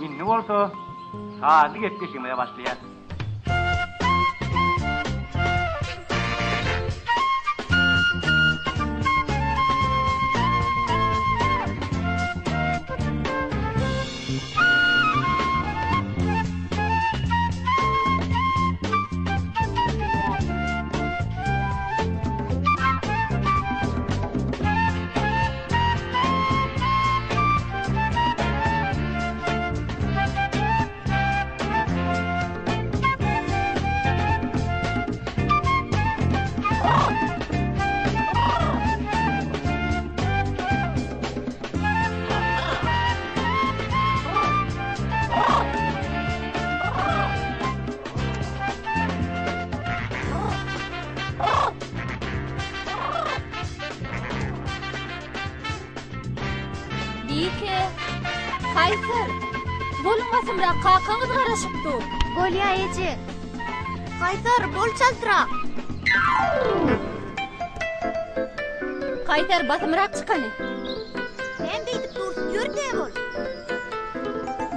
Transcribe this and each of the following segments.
Indi bolsa sazly gepleşigimize başlaýas. Bike, Kaýsar, boluň basymrak, kakaňyz garaşyp dur. Bolýa eje. Kaýsar, bol çaltrak. Kaýsar, basymrak çykaly. Näme beýdip dursuň, ýör-de bol.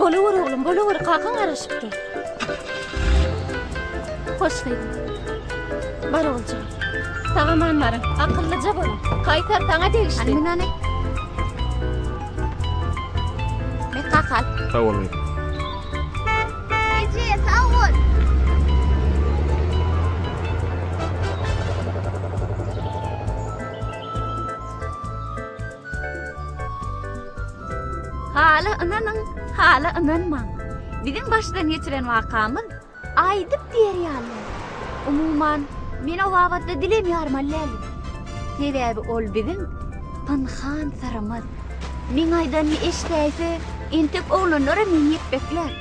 Boluwer oglum, boluwer, kakaň garaşyp dur. Hoş gyzym. Bar oguljygym. Sag-aman baryň, akyllyja boluň. Kaýsar saňa degişli. Hany mün hany. Me kaka al. Sag bol gyzym. Eje, sag bol. Hala ynanyň, hala ynanmaň. Biziň başdan geçiren wakamyz aýdyp diýer ýaly däl. Umuman, men o babatda dilem ýarmaly däldim. Sebäbi ol biziň pynhan syrymyz. Meň aýdanymy eşidäýse, entek oglanlaram meni ýepbeklär.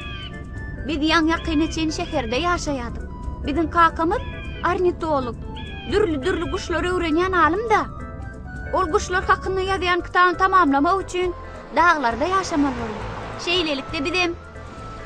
Biz ýaňy-ýakyna çenli şäherde ýaşaýardyk. Biziň kakamyz ornitolog, dürli-dürli guşlary öwrenýän alym-da. Ol guşlar hakynda ýazýan kitabyny tamamlamak üçin daglarda ýaşamaly boldy. Şeýlelikde bizem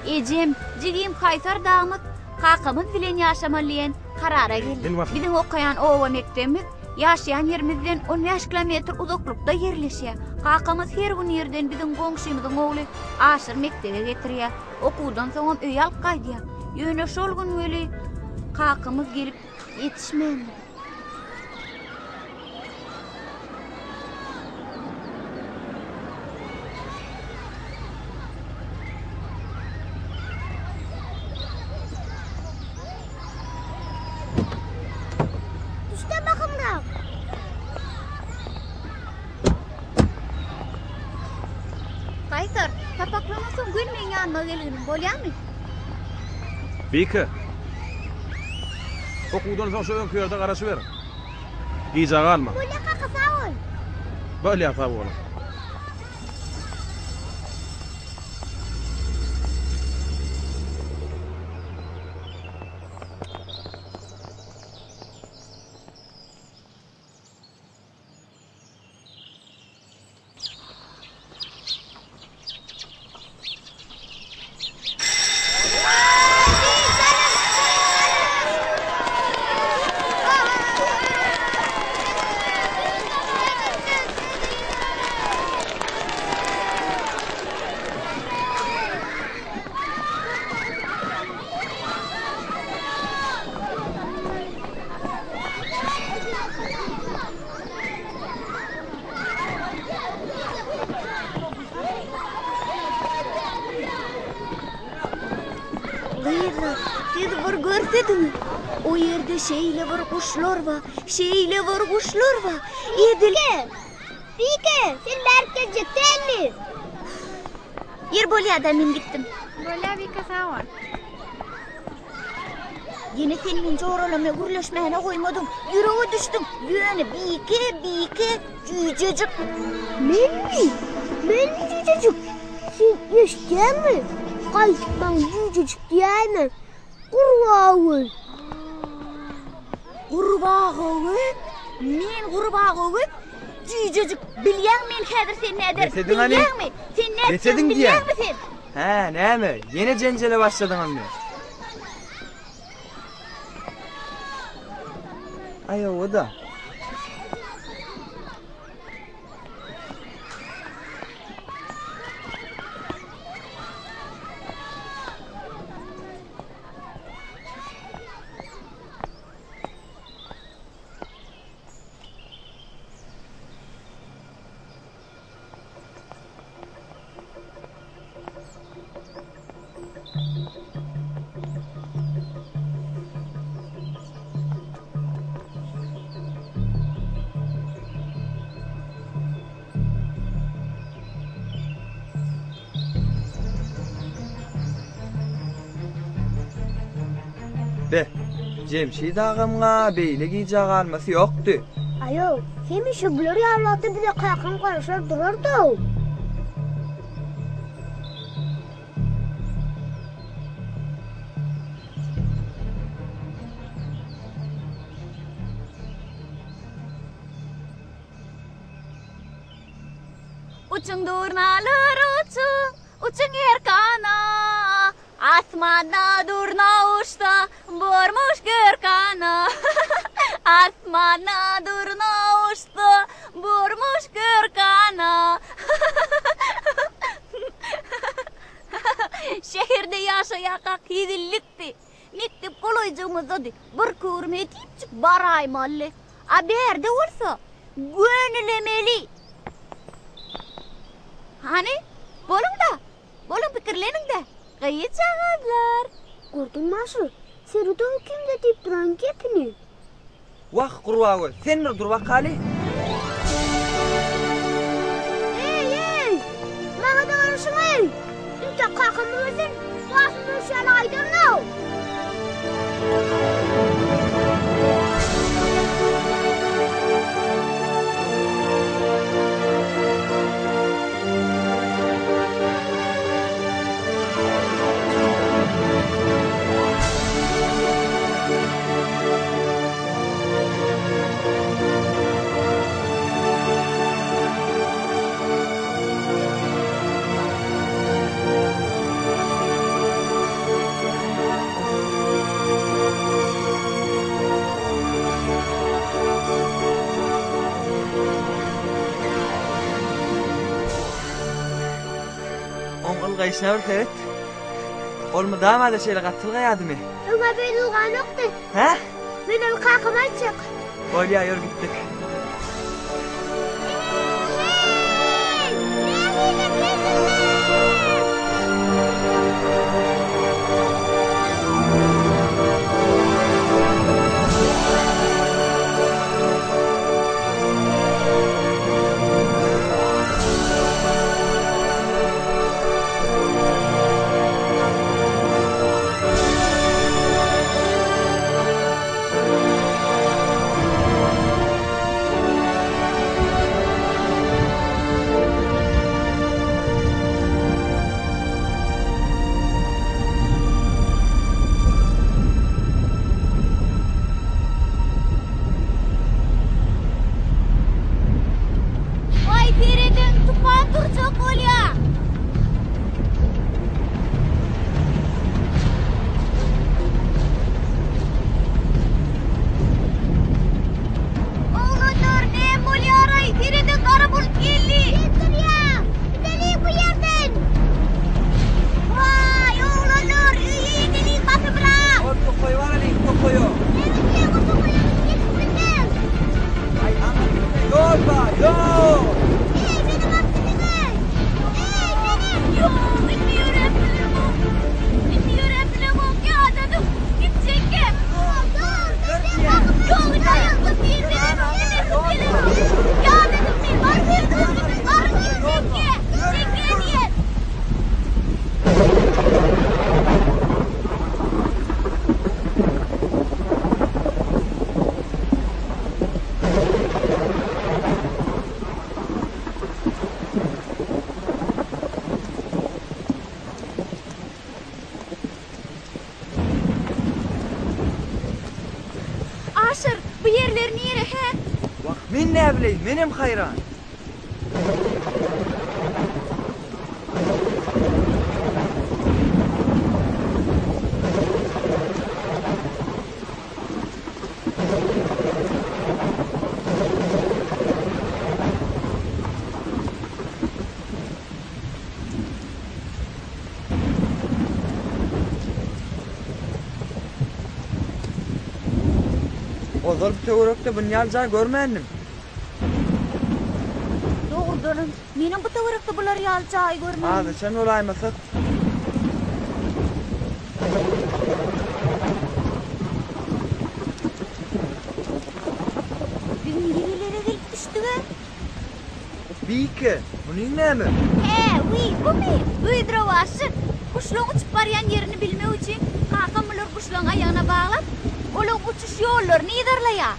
ejem, jigim Kaýsar dagymyz kakamyz bilen ýaşamaly diýen karara geldik. Biziň okaýan oba mekdebimiz ýaşaýan ýerimizden 15 kilometr uzaklykda ýerleşýär. Kakamyz her gün irden biziň goňşymyzyň ogly Aşyr mekdebe getirýär. Okuwdan soňam öýe alyp gaýdýar. Ýöne şol gün weli kakamyz gelip ýetişmändir. Düşde bakımda. Gaýsar, sapaklaňdan soň göni meň ýanyma gelginiň, bolýamy? Bike. Okuwdan soň şu öňki ýerde garaşyber. Gijä galma. Bolýa kaka sag bol. Bolýa sag boluň. Gyzlar, siz bir görsediňiz. O ýerde şeýle bir guşlar bar, şeýle bir guşlar bar. Edil Bike! Bike, sen bärik geljek dälmi? Ýer bolýa-da, men gitdim. Bolýa, Bike, sag bol. Ýene sen meň joralama gürleşmäne goýmadyň. Ýürege düşdüň. Ýöne Bike, Bike, jüýjejik. Menmi? Menmi jüýjejik? Sen eşitýäňmi? Gaýdyp maňa jüýjejik diýäýme. Gurbagöz. Gurbagöz? Men gurbagöz? Jüýjejik, bilýäňmi men häzir seni näderin? Bes ediň hany. Bilýäňmi? Sen Bes nätjegimi ediň diýýän. bilýäňmi sen? Hä, näme? Ýene jenjele başladyňyzmy? Aý, hawa-da. Be, Jemşit agamyň-a beýle gijä galmasy ýokdy. Aýow, hemişe bular ýaly wagtda bize kakam garaşar durardy-ow. Uçuň durnalar uçuň, uçuň erkana, Asmanda durna uçsa bormuş görkana, Asmanda durna uçsa bormuş görkana. Şäherde ýaşaýarkak hezillikdi. Mekdep golaýjygymyzdady. Bir köwrüm edipjik baraýmaly. A bärde bolsa gönülemeli. Hany, boluň-da, boluň pikirleniň-dä, gyzjagazlar. Gördüňmi Aşyr, Seredow kimde diýip duran gepini. Wah, Gurbagöz, sen bir dur bakaly. Eý-eý! Maňa-da garaşyň-eý! Intek kakamy görsem, başymy ölçäli gaýdaryn-ow! Oň ylgaýşyna bir seret. Ol mydama-da şeýle gaty ylgaýardymy? Öň-ä beýle ylganokdy. Hä? Men ony kakama aýtjak. Bolýa, ýör gitdik. Eý! Nähili hezillik! Aý serediň tupan turjak bolýa. Oglanlar näme bolýaraý serediň gara bulut geldi. Tez turýa. Gideliň bu ýerden. Waý oglanlar öýe ýeteliň basymrak. Ol tokaýa baralyň tokaýa. Näme diýýäň o tokaýa biz ýetip bilmez. Aý aňyrsynda ýol bar ýol. Eý menem alyp gidiň-eý. Eý menem. Ýok indi ýöräp bilemok. Indi ýöräp bilemok ýadadym. Gitjekgä. Dur dur sen kakama Ýok indi aýakda tizlenem gidesim gelenok. Ýadadym men baryp baryp gitjekgä. Gitjekgä diýen. Aşyr, bu ýerler nire, hä? Wah, men näbileýin, menem haýran. Ozal bu töwerekde bunýaly jaý görmändim. Dogrudanam, menem bu töwerekde bular ýaly jaý görmändim. Azaşan bolaýmasak. Biz nirelere gelip düşdüg-ä? Bike, munyň näme? Hä, wiý, bumy? Buýdrowaşyk. Guşlaryň uçup barýan ýerini bilmek üçin kakam bulary guşlaryň aýagyna baglap, olaryň uçuş ýollaryny yzarlaýar.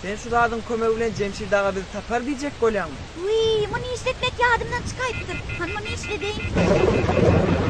Sen şu zadyň kömegi bilen Jemşit aga bizi tapar diýjek bolýaňmy? Wiý, muny işletmek ýadymdan çykaýypdyr. Hany muny işledeýin. Eý, biz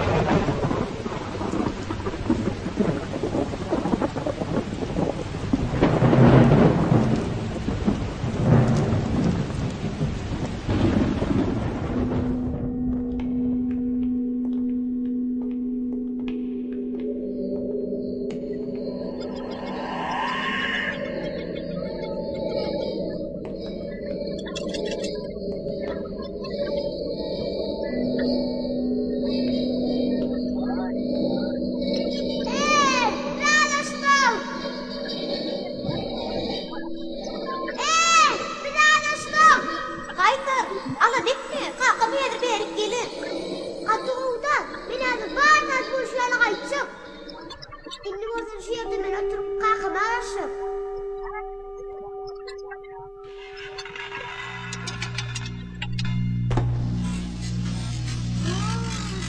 Eý, biz azaşdyk! Gaýtar, alada etme, kakam häzir bärik geler. Gaty gowy-da, men häzir bar zat bolşy ýaly gaýtjak. Indi bolsa şu ýerde men oturyp kakama garaşjak.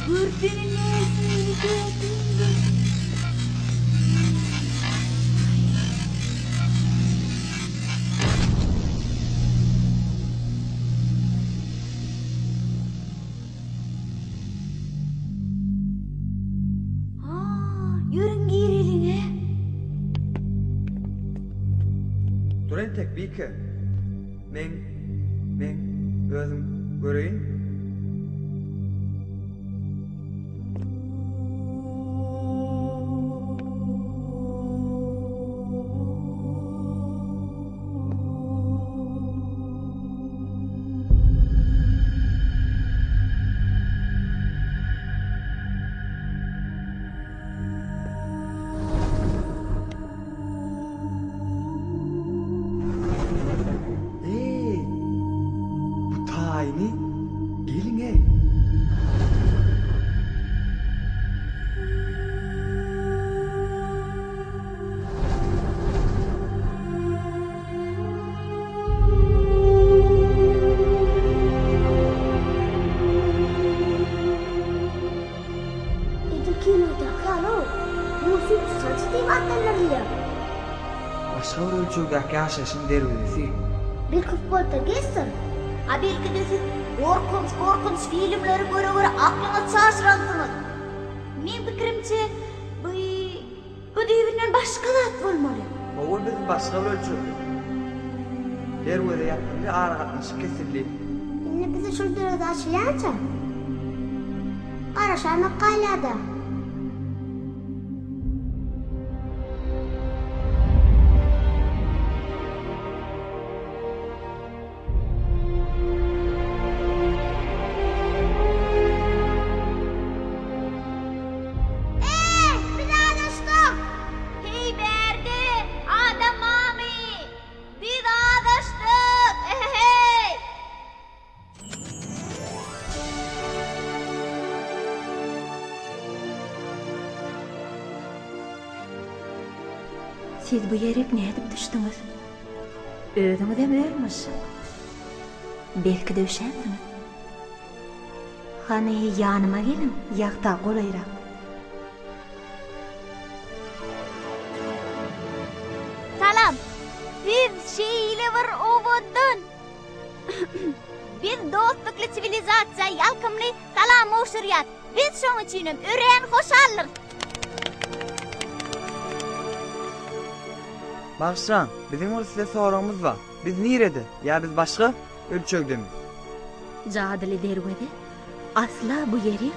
Görsene nähili täsindir. Ýörüň gireliň-ä. Dur entek, Bike. Meň, meň özüm göreýin. Eý, bu taýyny geliň-eý. Edil kinodaky ýaly-ow, bu süýtsaç diýip atlandyrylýar. Başga bir ölçegdäki ýaşaýşyň derwezesi. Belki poltergeistdir? A belki-de siz gorkunç-gorkunç filmleri göre-göre aklyňyzy çaşyransyňyz. Meň pikirimçe, bu Bu düýbünden başga zat bolmaly. Howul biz başga bir ölçegde. Derweze ýapyldy, aragatnaşyk kesildi. Indi bize şol derweze açylýança garaşaýmak galýada. Eý, biz azaşdyk! Heý, bärde adam barmy? Biz azaşdyk! Eheheý! Siz bu ýerik nädip düşdüňiz? Özüňizem ölmüş. Belki-de üşänsiňiz. Hany, ýanyma geliň, ýagta golaýrak. Salam! Siz şeýle bir owadan! Biz dostlukly siwilizasiýa ýalkymly salam gowşurýas. Biz şoň üçinem örän hoşaldyrys. Bagyşlaň, biziň bir size soragymyz bar. Biz nirede? Ýa biz başga ölçegdemi? Jadyly derweze asla bu ýere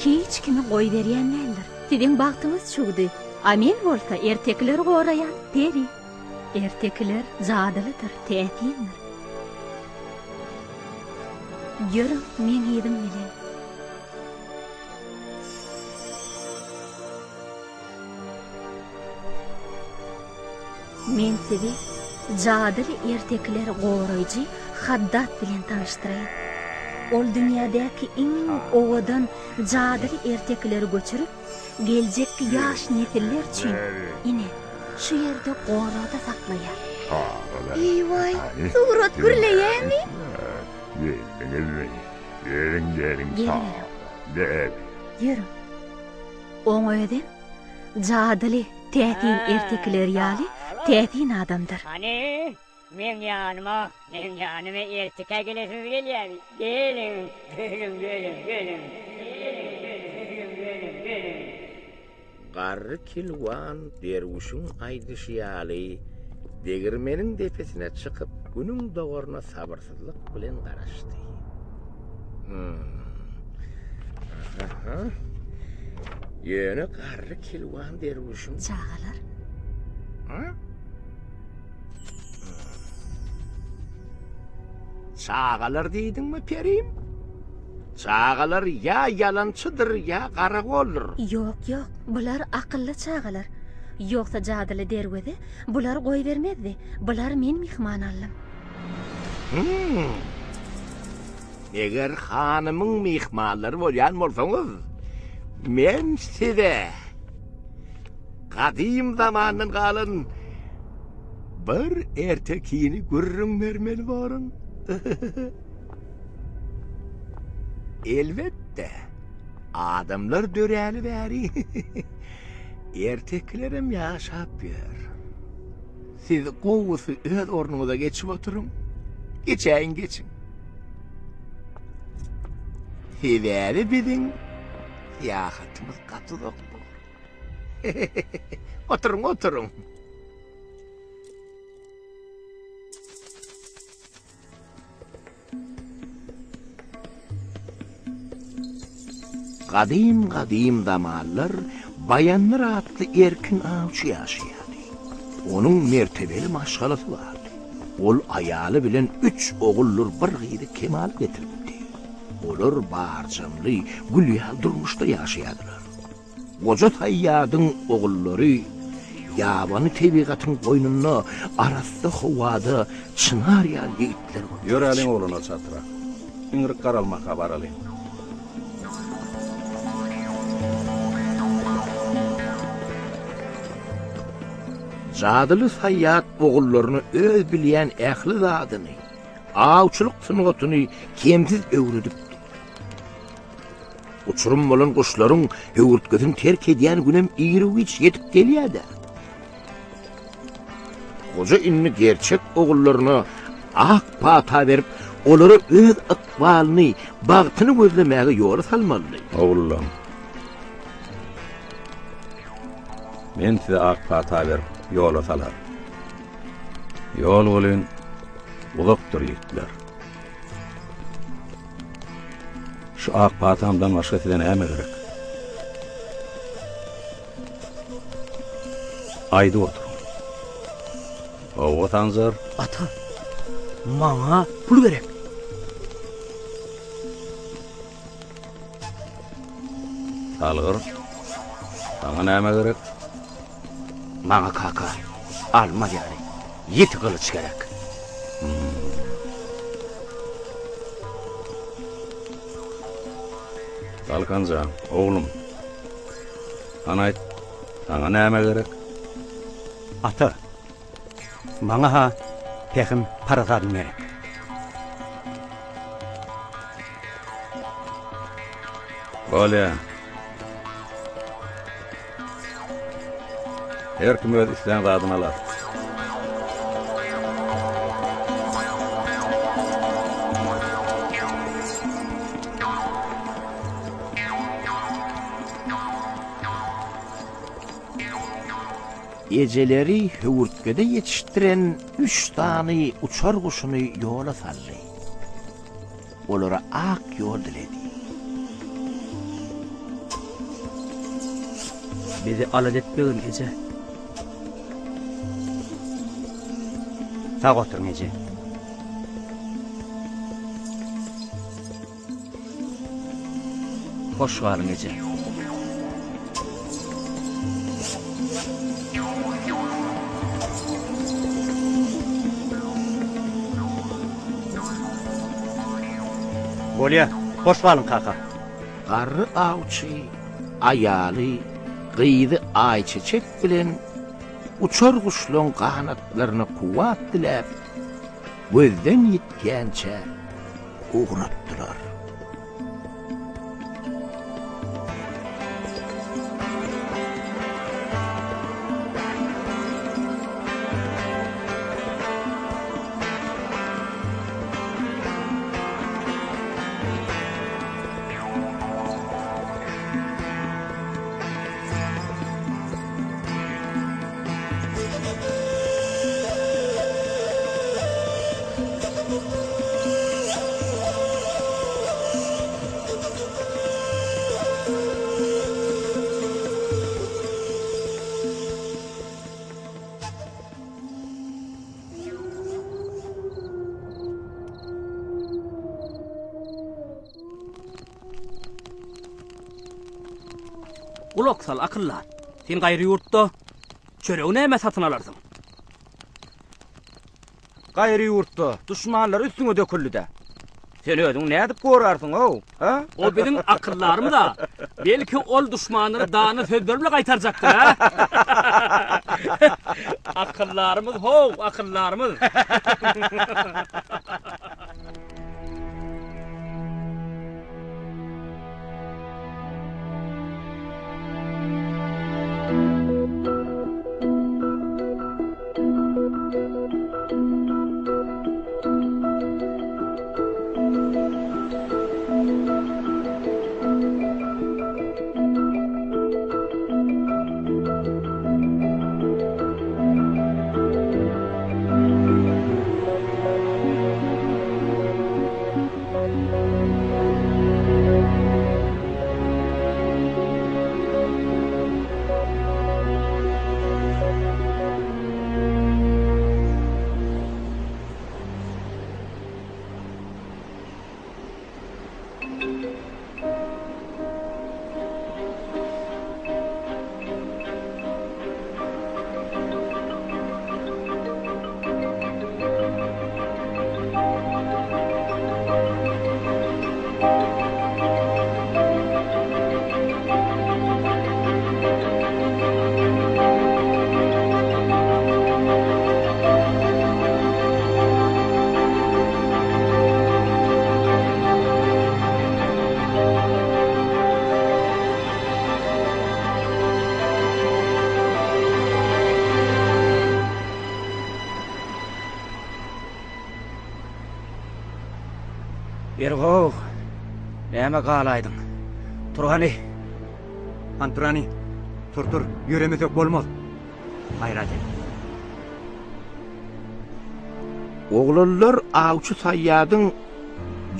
hiç kimi goýberýän däldir. Siziň bagtyňyz çüwdi, a men bolsa ertekileri goraýan peri. Ertekiler jadylydyr, täsindir. Ýörüň meň yzym bilen. Men sizi jadyly ertekileri goraýjy Haddad bilen tanyşdyraýyn. Ol dünýädäki iň owadan jadyly ertekileri göçürip, geljekki ýaş nesiller üçin, ine, şu ýerde goragda saklaýar. Eý-waý, surat gürleýärmi? Geliberiň. Ýörüň. Oň özem jadyly täsin ertekiler ýaly täsin adamdyr. Hany, meň ýanyma, meň ýanyma ertekä gelesiňiz gelýärmi? Geliň, geliň, geliň, geliň. Geliň, geliň, geliň, geliň. Garry kilwan derwüşiň aýdyşy ýaly, degirmeniň depesine çykyp, günüň dogaryna sabyrsyzlyk bilen garaşdy. Hmm. Aha. Ýöne garry kilwan derwüşiň... Çagalar. Ha? Çagalar diýdiňmi, perim? Çagalar ýa ýalançydyr, ýa garagoldur. Ýok, ýok, bular akylly çagalar. Ýogsa jadyly derweze bulary goýbermezdi. Bulary men myhman aldym. Hum. Eger hanymyň myhmanlary bolýan bolsaňyz, men size gadym zamandan galan bir ertekini gürrüň bermeli borun. Elbetde, adamlar döräli bäri ertekilerem ýaşap ýör. Siz gowusy öz ornuňyza geçip oturyň. Geçäýiň, geçiň. Sebäbi biziň syýahatymyz gaty uzak bor. Oturyň, oturyň. Gadym-gadym zamanlar Baýandyr atly erkin awçy ýaşaýardy. Onuň mertebeli maşgalasy bardy. Ol aýaly bilen üç oguldyr bir gyzy kemala getiripdi. Olar barjamly, gül ýaly durmuşda ýaşaýardylar. Goja saýýadyň ogullary ýabany tebigatyň goýnunda arassa howada çynar ýaly ýigitler bolup Ýöräliň oglanlar çatyra. Iňrik garalmaka baralyň. Jadyly saýýat ogullaryna öz bilýän ähli zadyny, awçylyk sungatyny kemsiz öwredipdi. Uçurym bolan guşlaryň höwürtgesini terk edýän günem iru-giç ýetip gelýär-dä. Goja indi gerçek ogullaryna ak pata berip, olara öz ykbalyny, bagtyny gözlemäge ýola salmalydy. Ogullam, men size ak pata berip, ýola salaryn. Ýol welin uzakdyr, ýigitler. Şu ak patamdan başga size näme gerek? Aýdyp oturyň. Hawa, Sanjar. Ata, maňa pul gerek. Salgyr, saňa näme gerek? Maňa kaka, almaz ýaly ýiti gylyç gerek. Galkan jan, oglum. Hany aýt, saňa näme gerek? Ata, maňa-ha pähim-parasatym gerek. Bolýa. Her kim öz islän zadyny alar. Ejeleri höwürtgede ýetişdiren üç sany uçar guşuny ýola saldy. Olara ak ýol diledi. Bizi alada etmegin, eje. Sag oturyň, eje. Hoş galyň, eje. Bolýa, hoş galyň kaka. Garry awçy aýaly, gyzy Aýçeçek bilen uçar guşlaň ganatlaryna kuwwat diläp, gözden ýitýänçä ugratdylar. Gulak sal, akyldar. Sen gaýry ýurtda çöregi nämä satyn alarsyň? Gaýry ýurtda duşmanlar üstüňe döküldi-dä. Sen özüňi nädip gorarsyň-ow, hä? O biziň akyldarymyz-a. Belki, ol duşmanlary dana sözleri bilen gaýtarjakdyr, hä? Akyldarymyz how, akyldarymyz. Ergow, näme galaýdyň? Tur hany. Han tur hany. Tur, tur, ýöremesek bolmaz. Gaýrat et. Oglanlar awçy saýýadyň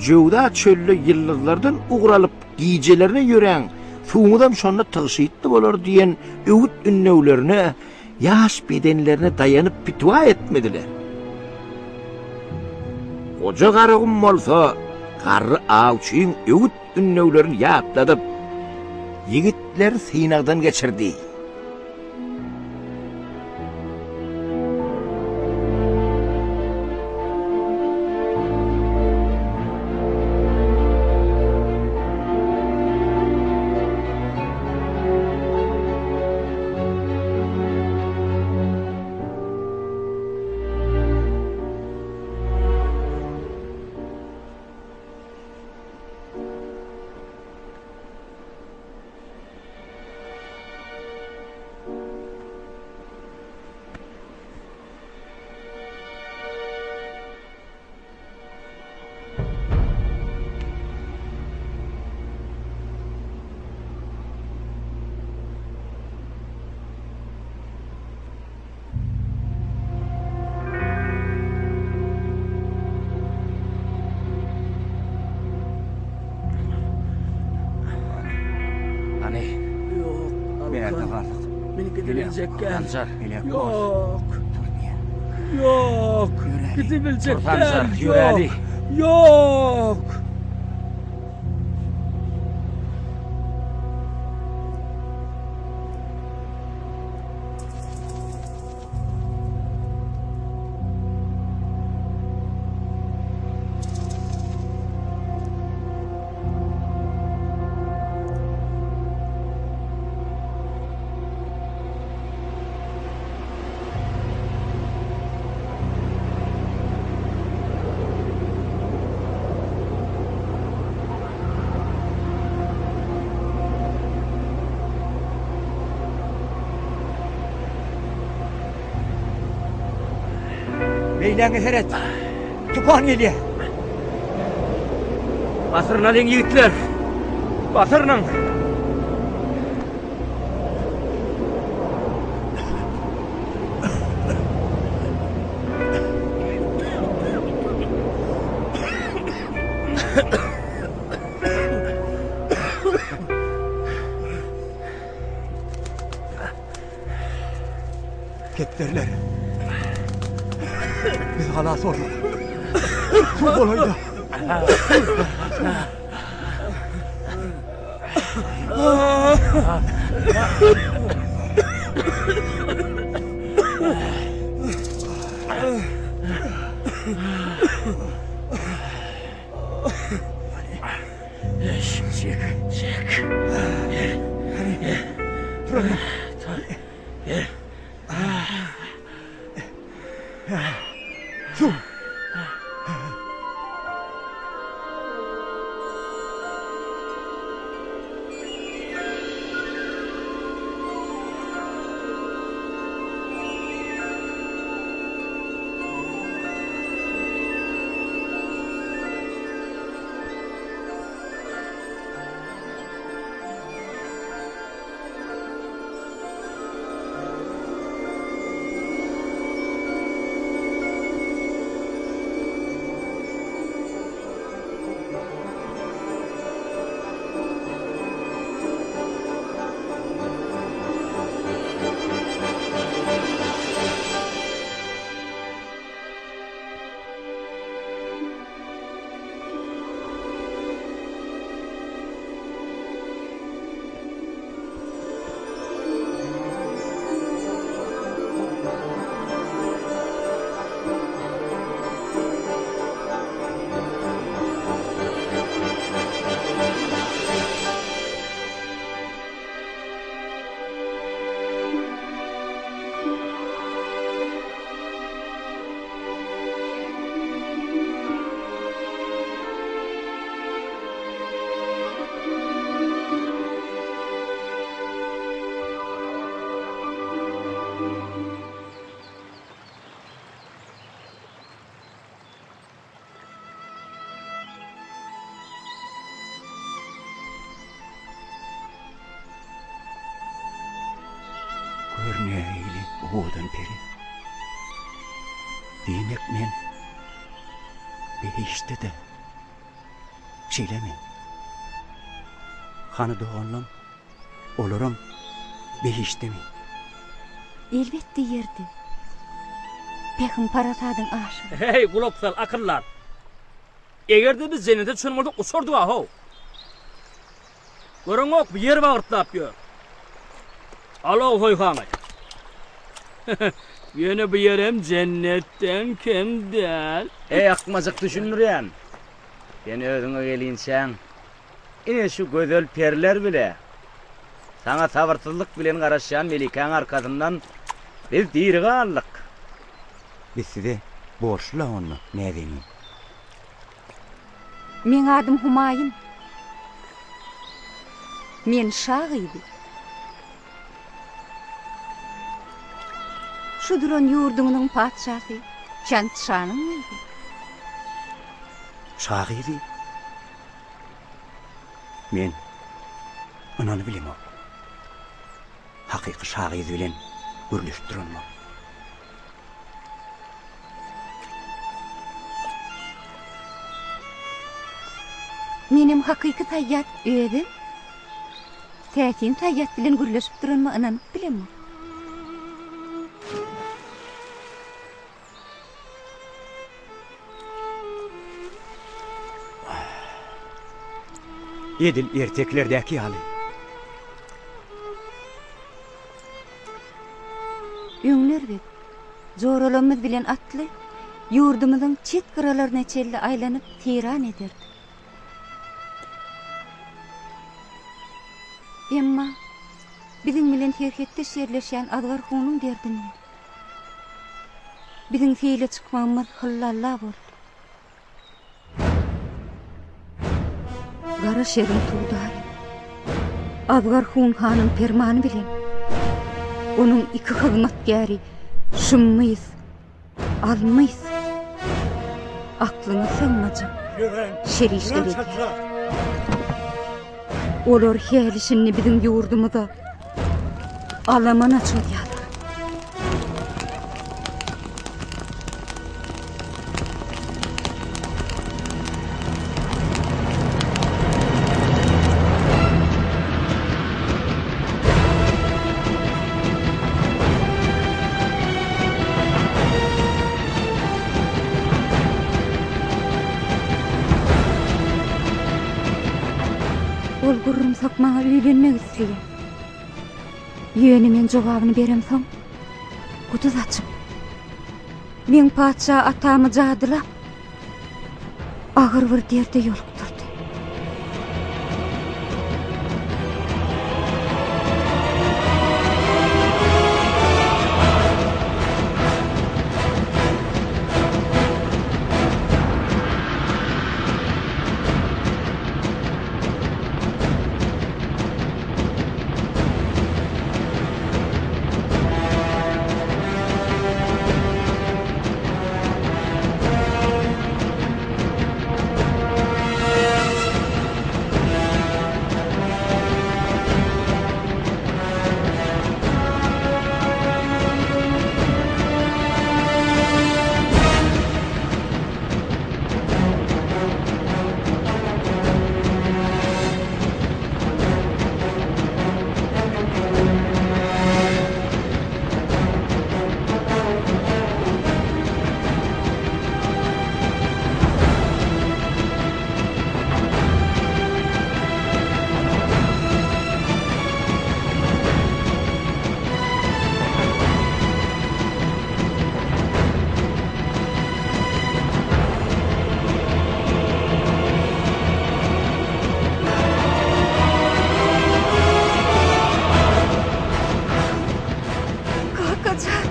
jöwza çölde ýyldyzlardan ugur alyp gijelerine ýöräň, suwuňyzam şonda tygşytly bolar diýen öwüt-ündewlerine ýaş bedenlerine daýanyp pitwa etmediler. Goja Garagum bolsa garry awçyň öwüt-ündewlerini ýatladyp, ýigitleri synagdan geçirdi. Hany? Ýok. Bärde galdyk. Men gidibiljek däl. Sanjar. Ýok. Ýok. Gidibiljek Tur Sanjar, däl. ýöräli. Ýok. Beýläňe seret. Tupan gelýär. Basyrynalyň ýigitler. Basyrynyň. Kepderiler. Biz halas bolduk. Suw golaýda. Çek, çek. Gel. Gel. Suw. Gör nähili owadan peri. Diýmek men behiştde-de. Şeýlemi? Hany doganlam? Olaram behiştdemi? Elbetde ýerde. Pähim-parasadyň aşygy. Heý, gulak sal, akyllar! Eger-de biz jennete düşen bolsak, uçardyk-a, how! Göreňokmy, ýer bagyrtlap ýör. Al-ow soýkaňy. Ýöne bu ýerem jennetden kem däl. Eý, akmajyk düşündirýän. Sen özüňe gelinçäň, ine şu gözel periler bile, saňa sabyrsyzlyk bilen garaşýan melikäň arkasyndan biz diri galdyk. Biz size borçly-la onda, näzenin. Meň adym Humaýun. Men şa gyzy. Şu duran ýurduňyzyň patyşasy Çant şanyň gyzy. Şa gyzy? Men ynanybilemok. Hakyky şa gyzy bilen gürleşip duranyma. Menem hakyky saýýat özüm. Täsin saýýat bilen gürleşip duranyma ynanyp bilemok. Edil ertekilerdäki ýaly. Öňler biz joralarymyz bilen atly ýurdumyzyň çet gyralaryna çenli aýlanyp seýran ederdik. Emma biziň bilen serhetdeş ýerleşýän Azgar hunuň derdinden biziň seýle çykmagymyz hyllalla boldy. Gara şeriň tugdary Azgar Hun hanyň permany bilen onuň iki hyzmatkäri Şummys, Almys aklyňa sygmajak şer işler edýär. Olar häli-şindi biziň ýurdumyza alamana çozýarlar. Ol gurrumsak maňa öýlenmek isleýär. Ýöne men jogabyny beremsoň, guduz açyp, meň patyşa atamy jadylap, agyr bir derde ýolukdyrdy. Kakajan!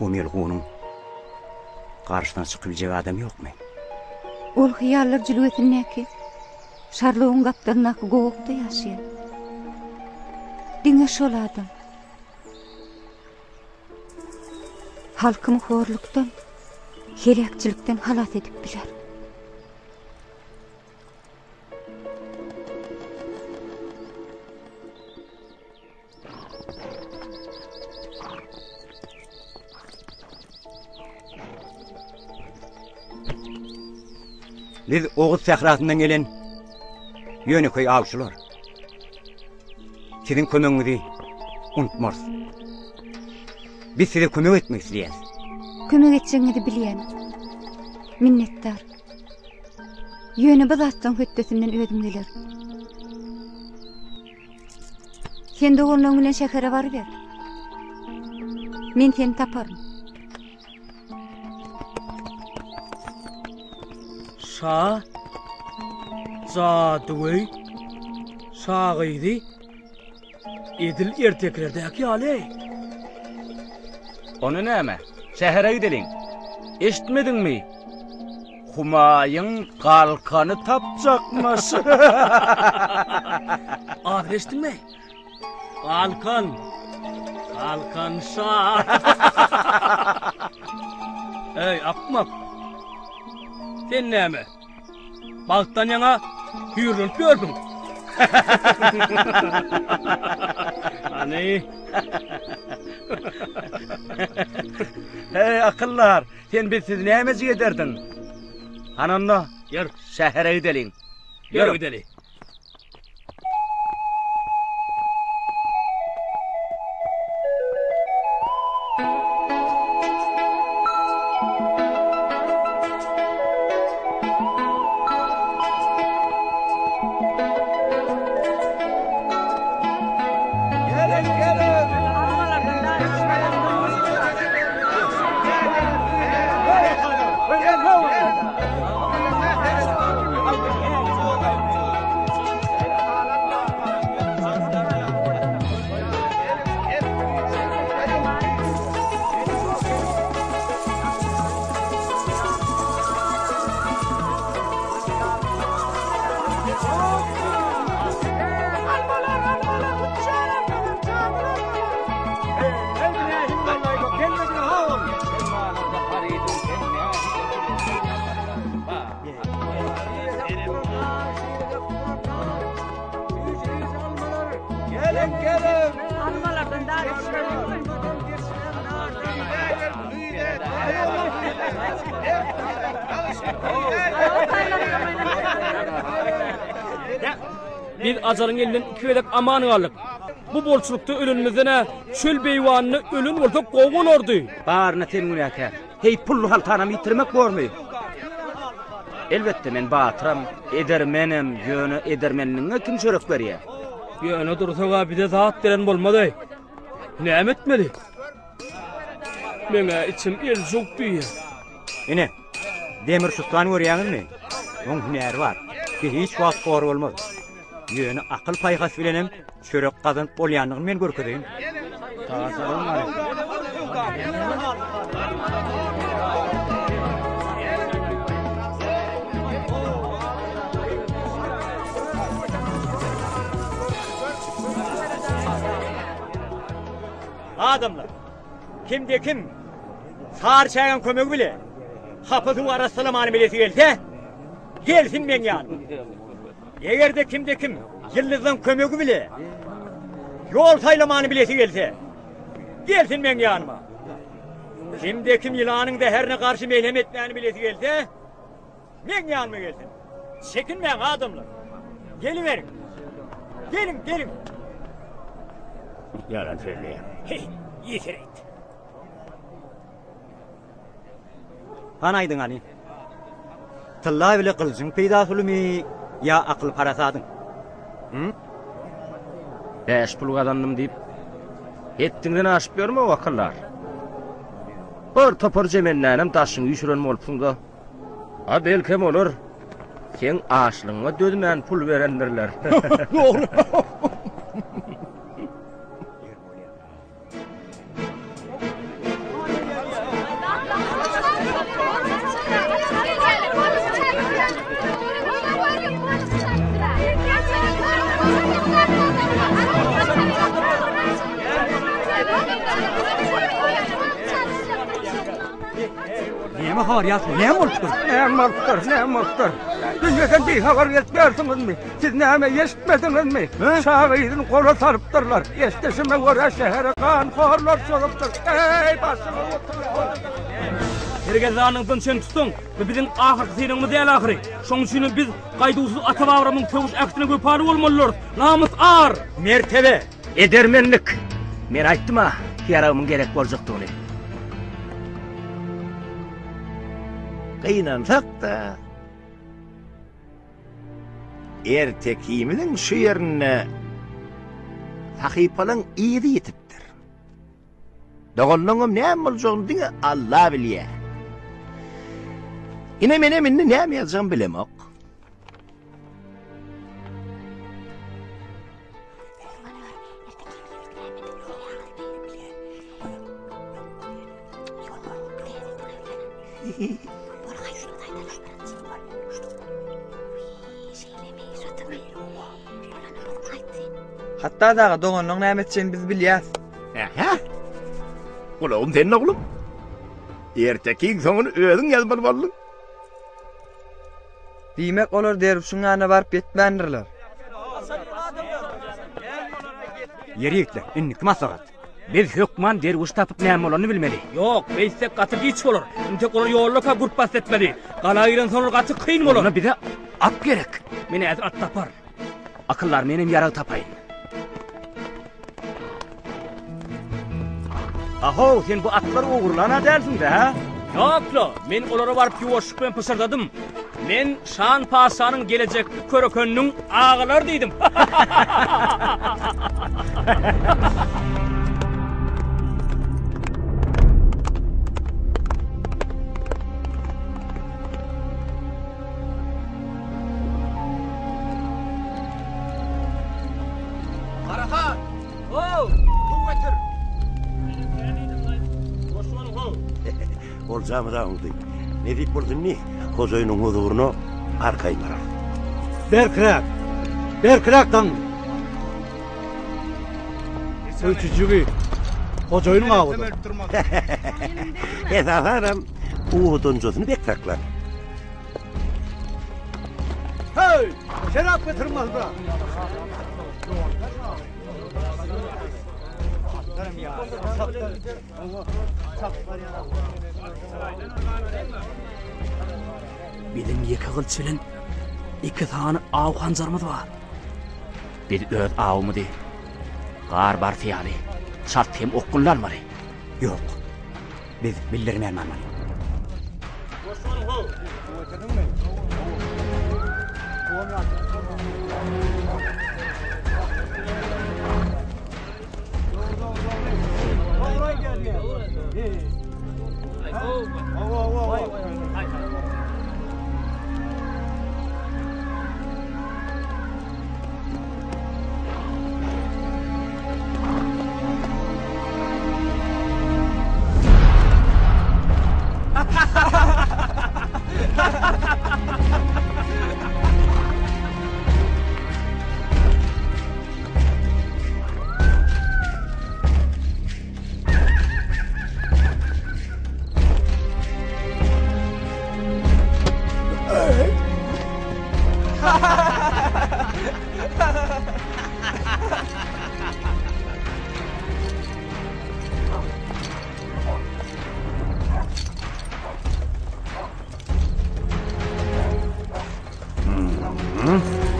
Bu melgunyň garşysyna çykyp biljek adam ýokmy? Ol hyýallar jülgesindäki Şarlowyň gapdalyndaky gowakda ýaşaýar. Diňe şol adam. Halkymy horlukdan, heläkçilikden halas edip biler. Biz Oguz sährasyndan gelen ýönekeý awçylar. Siziň kömegiňizi unutmarys. Biz size kömek etmek isleýäris. Kömek etjegiňizi bilýän. Minnetdar. Ýöne bu zatlaryň hötdesinden özüm gelerin. Sen doganlaryň bilen şähere baryber. Men seni taparyn. Şa jadygöý şa gyzy edil ertekilerdäki ýaly. Ony näme? Şähere gideliň. Eşitmediňmi? Humaýyň galkany tapjakmyş. Adyny eşitdiňmi? Galkan. Galkan şa. Eý, akmak. Sen näme? Bagtdan ýaňa hüýrlenip ýördüň. Hany. Eý, akyldar, sen bizsiz nämejik ederdiň? Hany onda, Ýör, şähere gideliň. Ýör gideli. Biz ajalyň elinden iki gezek aman galdyk. Bu bolçulykda ölenimizden-ä çöl beýwanynda ölen bolsak gowy bolardy. Baryna sen günäkär. Heý, pully haltanam ýitirmek bormy? Elbetde, men batyram, edermenem, ýöne edermenligiňe kim çörek berýär? Ýöne dursak-a bize zat beren bolmaz-aý. Näme etmeli? Meň-ä içim eljuk diýýär. Ine, demir şutgany görýäňizmi? Oň hünäri bar. Biz hiç wagt hor bolmaz. Ýöne akyl-paýhas bilenem çörek gazanyp bolýandygyny men görkezeýin. Adamlar, kimde-kim sary çägäň kömegi bile hapa suwy arassalamany bilesi gelse, gelsin meň ýanyma. Eger-de kimde-kim ýyldyzlaň kömegi bile ýol saýlamany bilesi gelse, gelsin meň ýanyma. Kimde-kim ýylanyň zäherine garşy melhem etmäni bilesi gelse, meň ýanyma gelsin. Çekinmäň, adamlar! Geliberiň! Geliň, geliň! Ýalan sözleýäň. Heý, ýeser aýt. Hany aýdyň hany. Tylla bile gylyjyň peýdasy ulumy ýa akyl-parasadyň? Hü? Bäş pul gazandym diýip, hetdiňden aşyp ýörme, akyldar. Bir topar jemendänem daşyňy üýşüren bolupsyň-da. A belkem olar seň açlygyňa dözmän pul berendirler. Dogry. Näme habar ýaşuly, näme bolupdyr? Näme bolupdyr, näme bolupdyr? Dünýeden bihabar gezip ýörsüňizmi? Siz näme eşitmediňizmi? Şa gyzyny gola salypdyrlar. Eşdişime görä şähere ganhorlar çozupdyr. Eý, başymy Sergezdanyňdan çen tutsaň, bu biziň ahyrky synagymyz däl ahyry. Şonuň üçinem biz gaýduwsyz ata-babamyzyň söweş ähtine wepaly bolmalydyrys. Namys ar! Mertebe! Edermenlik! Men aýtdym-a, ýaragymyň gerek boljakdygyny. Gynansak-da, Ertekimiziň şu ýerinde sahypalaň yzy ýitipdir. Doganlaňam näme boljagyny diňe Alla bilýär. Ine menem indi näme ýazjagymy bilemok. Hatda daga doganlaň näme etjegini biz bilýäs. Ähä. Gulagym sende oglum. Ertekiň soňuny özüň ýazmaly bolduň. Diýmek olar derwüşiň ýanyna baryp ýetmändirler. Ýeri ýigitler, indiki maslahat. Biz hökman derwüş tapyp näme bolanyny bilmeli. Ýok, beýtsek gaty giç bolar. Intek olar ýoldaka gürp bast etmeli. Gala girensoňlar gaty kyn bolar. Onda bize at gerek. Men häzir at taparyn. Akyldar menem ýarag tapaýyn. Ahow, sen bu atlary ogurlan-a dälsiň-dä, hä? Ýok-la, men olara baryp ýuwaşlyk bilen pyşyrdadym. Men Şan patyşanyň gelejekki körekeniniň agalary diýdim. Garahan! How! Suw getir! Oljamyz alyndy. Nesip bolsa indi hojaýynyň huzuryna arkaýyn bararys. Berkräk! Berkräk daňyň! Öýtüjigi hojaýynyň awydyr. Esasanam owadanjasyny bek saklan. Heý! Şerap getiriň mazda! Biziň ýeke gylyç bilen iki sany aw hanjarymyz bar. Biz öz awumyzy gar barsy ýaly çalt hem okgunly almaly. Ýok. Biz bildirmän barmaly.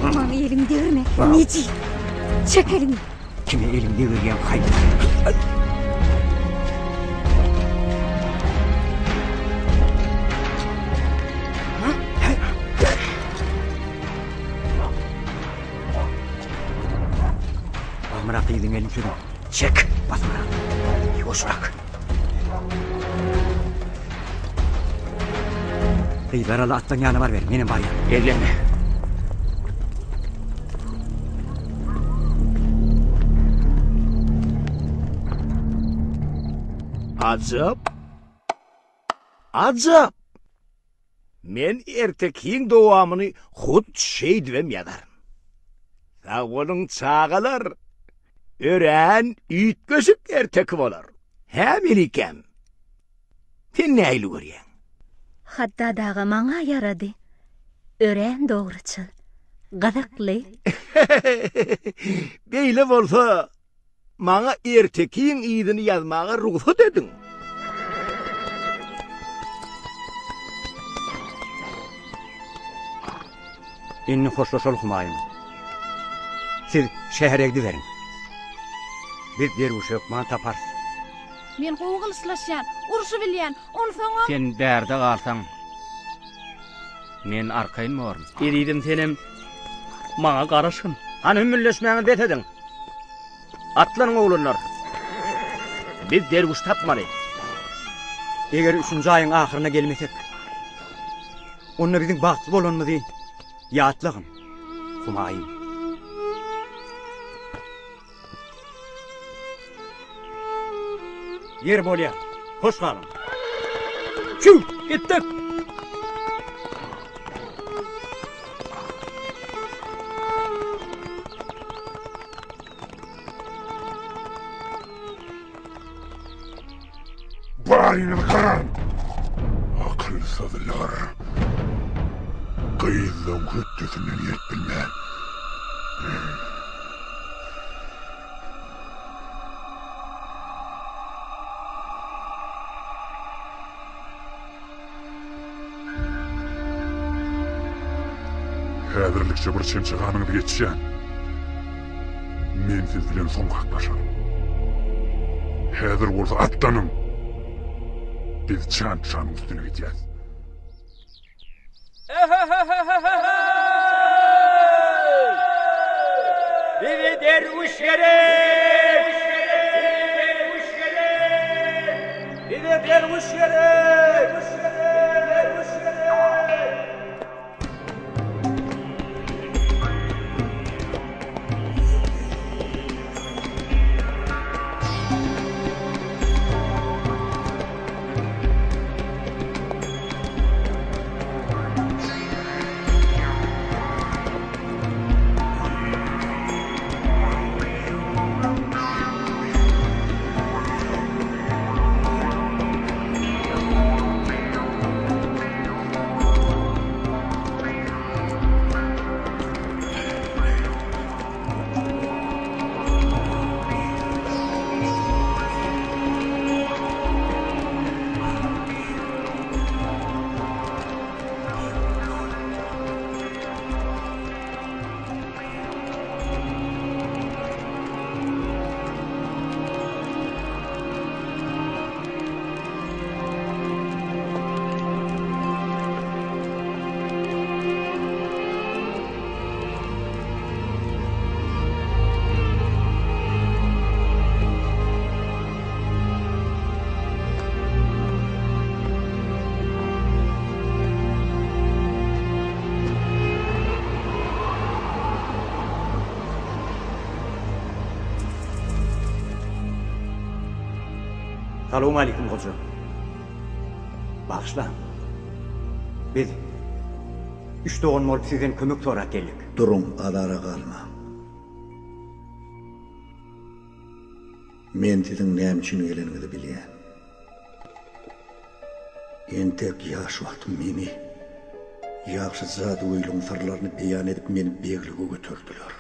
Maňa eliňi degirme, nejis! Çek eliňi! Kime eliňi degirýäň, haýwan? Basymrak gyzyň elini çözüň. Çek, basymrak. Ýuwaşrak. Gyzlar ala atlaň ýanyna baryber, menem barýan. Eglenme. Ajap! Ajap! Men ertekiň dowamyny hut şeýdibem ýazaryn. Sag boluň, çagalar! Örän üýtgeşik erteki bolar. Hä, Melikäm? Sen nähili görýäň? Haddad aga maňa ýarady. Örän dogruçyl. Gyzykly. Beýle bolsa, maňa ertekiň yzyny ýazmaga rugsat ediň. Indi hoşlaşaly Humaýun. Siz şähere gidiberiň. Biz derwüşi hökman taparys. Men gowy gylyçlaşýan, urşy bilýän, onsoňam. Sen bärde galsaň, men arkaýyn borun. Ezizim senem maňa garaşgyn. Hany hümmülleşmäňizi bes ediň. Atlanyň oglanlar. Biz derwüş tapmaly. Eger üçünji aýyň ahyryna gelmesek, onda biziň bagtly bolanymyzy ýatlagyn, Humaýun. Ýer bolýar. Hoş galyň. Çüw, gitdik. Baryňyzy gyraryn! Akylsyzlar! Gyzlaň hötdesinden gelip bilmän. Häzirlikçe bir çemçe ganyňyzy geçýän. Men siz bilen soň haklaşaryn. Häzir bolsa atlanyň! Biz Çançanyň üstüne gidýäs. Bize derwüş gerek! Bize derwüş gerek! Salowmaleýkim goja. Bagyşlaň. Biz üç dogan bolup sizden kömek sorap geldik. Duruň, azara galmaň. Men siziň näme üçin geleniňizi bilýän. Entek ýaş wagtym meni ýagşy jadygöýligiň syrlaryny beýan edip meni beglige göterdiler.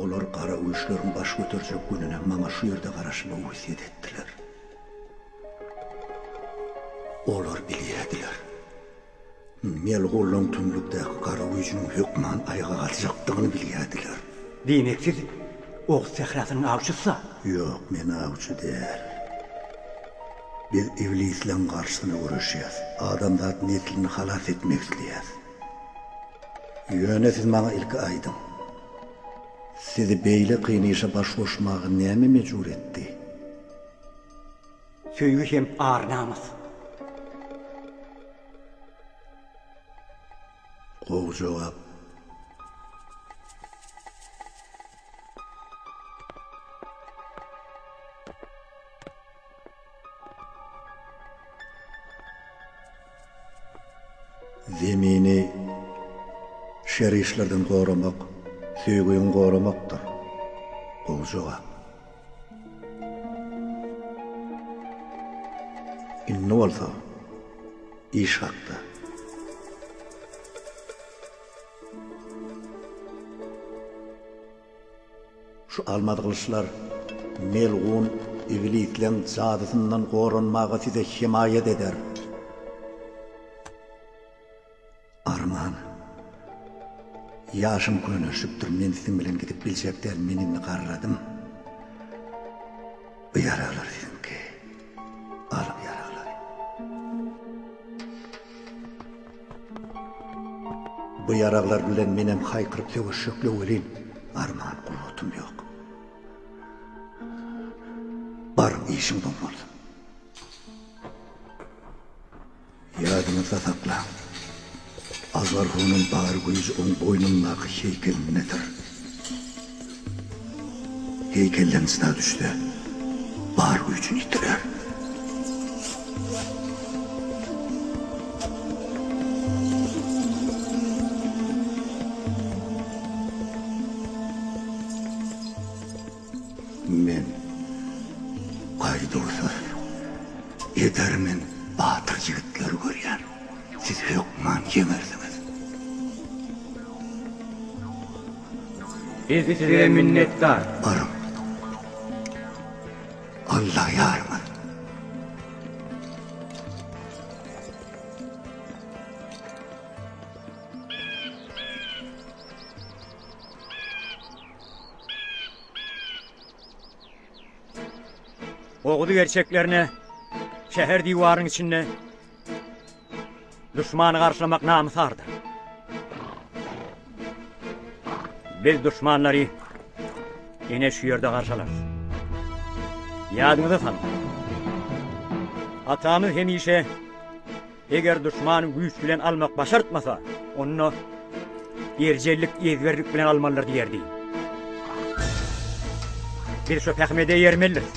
Olar gara güýçleriň baş göterjek gününe maňa şu ýerde garaşmagy wesýet etdiler. Olar bilýärdiler. Melgullaň tümlükdäki gara güýjüniň hökman aýaga galjakdygyny bilýärdiler. Diýmek siz Oguz sährasynyň awçysy-a? Ýok, men awçy däl. Biz iblisleň garşysyna göreşýäs. Adamzat neslini halas etmek isleýäs. Ýöne siz maňa ilki aýdyň. Sizi beýle kyn işe baş goşmaga näme mejbur etdi? Söýgi hem ar-namys. Gowy jogap. Zemini şer işlerden goramak, söýgüňi goramakdyr. Gowy jogap. Indi bolsa iş hakda. Şu almaz gylyçlar melgun iblisleň jadysyndan goranmaga size hemaýat eder. Arman. Ýaşym könelişipdir, men siziň bilen gidip biljek däl, men indi garradym. Bu ýaraglar siziňki. Alyň ýaraglary. Bu ýaraglar bilen menem haýkyryp söweşjekle welin, arman gurbatym ýok. Baryň işiňiz oň bolsun. Ýadyňyzda saklaň, Azarhonyň bar güýji oň boýnundaky heýkelindedir. Heýkelden jyda düşse, bar güýjüni ýitirer. Men gaýduwsyz, edermen batyr ýigitleri görýän. Siz hökman ýeňersiňiz. Biz size minnetdar. Baryň. Alla ýaryňyz. Oguz gerçeklerine şäher diwaryň içinde duşmany garşylamak namys ardyr. Biz duşmanlary ene şu ýerde garşalarys. Ýadyňyza salyň. Atamyz hemişe Eger duşmany güýç bilen almak başartmasa, onda erjellik, ezberlik bilen almalydyr diýerdi. Biz şu pähime-de eýermelidiris.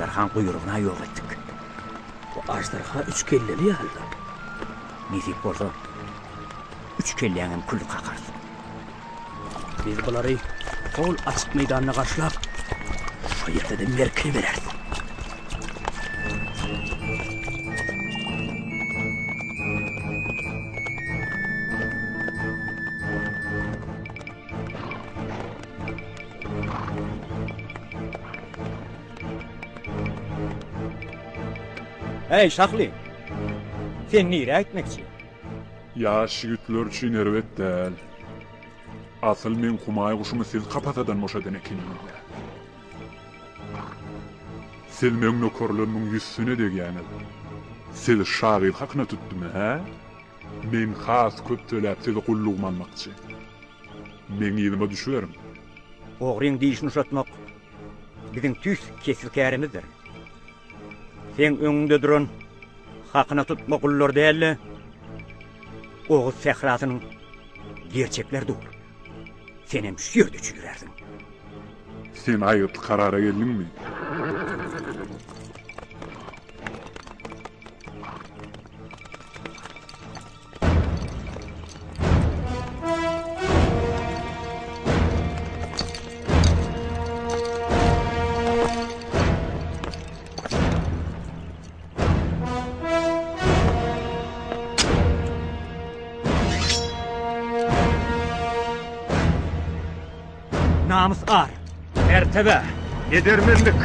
Aždarhaň guýrugyna ýok etdik. Bu aždarha üç kelleli ýaly-da. Nesip bolsa, üç kelläňem külli kakarys. Biz bulary hol açyk meýdanda garşylap, şo ýerde-de merkini bereris. Eý, Şahly! Sen nirä gitmekçi? Ýaş ýigitler üçin erbet däl. Asyl meň humaý guşumy siz kapasadan boşadan ekeniňiz-dä. Siz meň nökerlerimiň ýüsüne degýäňiz. Siz şa gyz hakyna tutdumy, hä? Men has köp töläp sizi gullugyma almakçy. Meň yzyma düşüberiň. Ogryň dişini uşatmak biziň tüýs kesbi-kärimizdir. Seň öňüňde duran hakyna tutma gullar däl-de, Oguz sährasynyň gerçekleri dur. Senem şu ýerde çüýrärsiň. Sen aýgytly karara geldiňmi? Namys ar. Mertebe, edermenlik.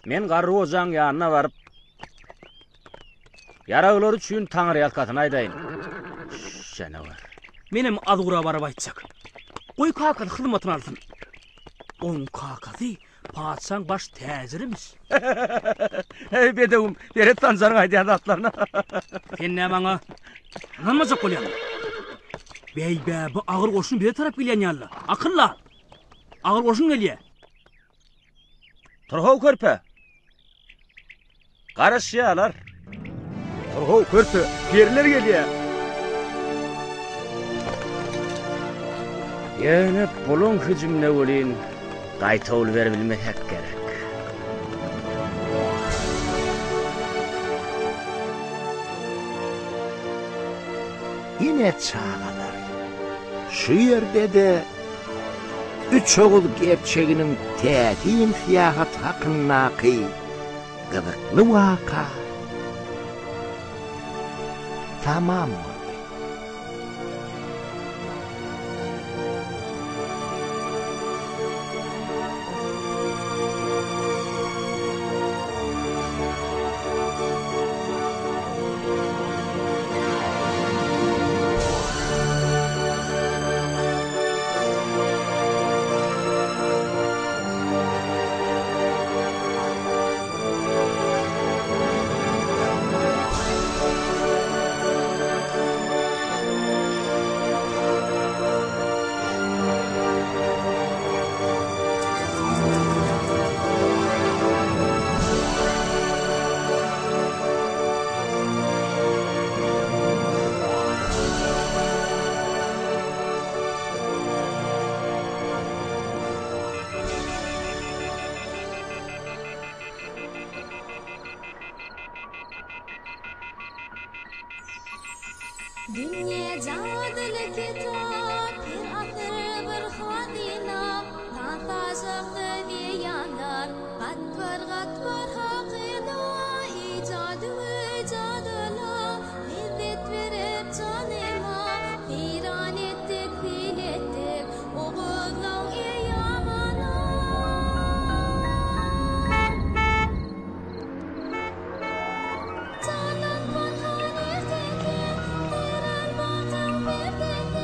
Men garry gojaň ýanyna baryp, ýaraglar üçin taňryýalkasyn aýdaýyn. Janawar. Menem Azgura baryp aýtjak. Goý kakasy hyzmatyny alsyn. Oň kakasy patyşaň baş täjirimiş. Eý, bedewim, seret Sanjaryň aýdýan zatlaryna. Sen näme maňa ynanmajak bolýaňmy? Beý-bä, bu agyr goşun bize tarap gelýän ýaly-la. Akylla! Agyr goşun gelýä. Tur-how körpe! Garaşýarlar. Tur-how körpe, periler gelýär. Ýöne bulaň hüjümine welin gaýtawul beribilmesek gerek. Ine çagalar, şu ýerde-de Üç oguz gerçeginiň täsin syýahaty hakyndaky gyzykly waka tamam boldy. Dünýe jadyly kitap, her asyr bir hazyna, San-sajaksyz diýýänler, gatbar-gatbar hakyna, Ejadüwe jadyla, lezzet berip janyma, Seýran etdik, seýl etdik, oguzlaň eýýamyna.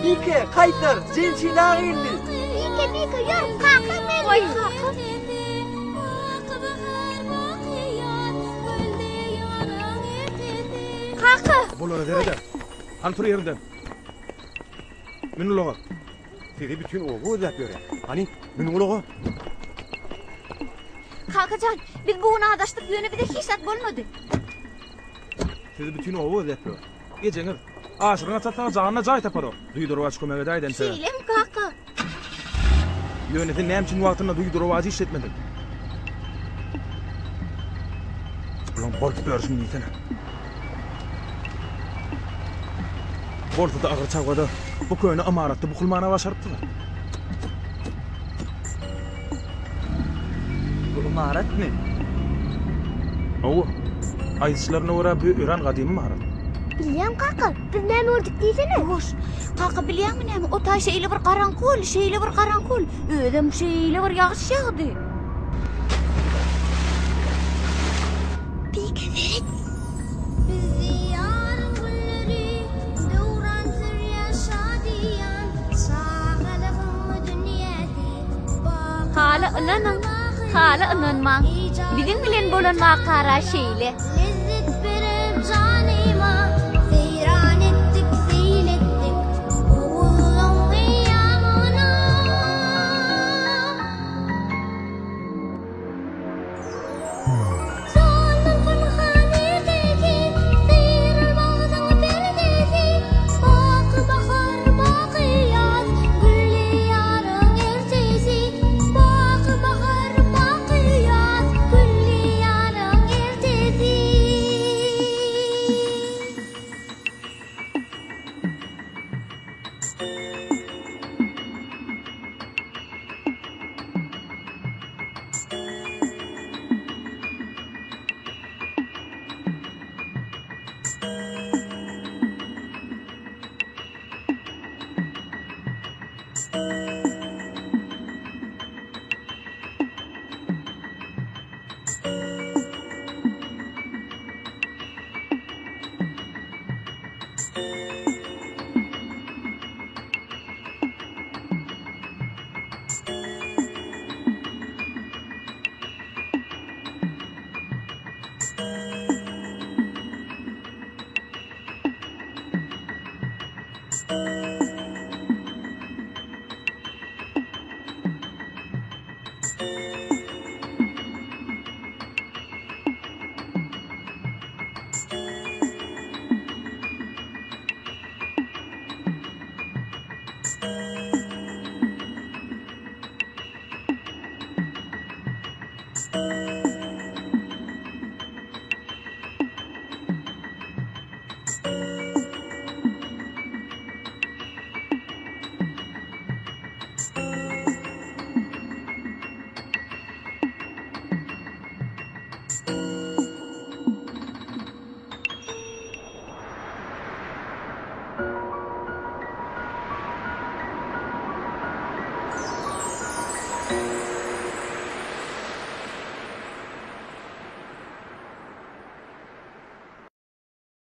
Bike, kaýtar, Jençin aga geldi. Bike, Bike, ýör, kakam geldi. Goý, kakam. Kaka! Bulara sereder. Hany tur ýerinden. Mün ulaga. Sizi bütin oba gözläp ýörýär. Hany, mün ulaga. Kakajan, biz bu gün azaşdyk, ýöne bize hiç zat bolmady. Sizi bütin oba gözläp ýör. Ejeňiz, Aşyryň atasana janyna jaý tapar o. Duýdurywaç kömek edäýdi entäge. Şeýlemi, kaka? Ýöne sen näme üçin wagtynda duýdurywaç işletmediň? Ulan bolup ýörşüň diýsene. Bolsa-da agyr çabgada bu köne ymaratda bukulmana başarypdylar. Bu ymaratmy? Hawa. Aýdyşlaryna görä bu örän gadymy ymarat. Bilýän kaka, biz näme gördük diýsene. Hoş. Kaka bilýäňmi näme? O taý şeýle bir garaňky boldy, şeýle bir garaňky boldy. Özem şeýle bir ýagyş ýagdy. Bike seret. Biz diýaryň gülleri, döwran sürýän şadyýan, çagalygyň dünýäsi, baky Hala ynanyň, hala ynanmaň. Biziň bilen bolan wakara şeýle. Lezzet berip janyma, seýran etdik, seýil etdik, ogullaň eýýamyna. Jandan pynhan erteki, syryl bagtyň perdesi, Baky bahar, baky ýaz, gülli ýaryň ertesi, Baky bahar, baky ýaz, gülli ýaryň ertesi.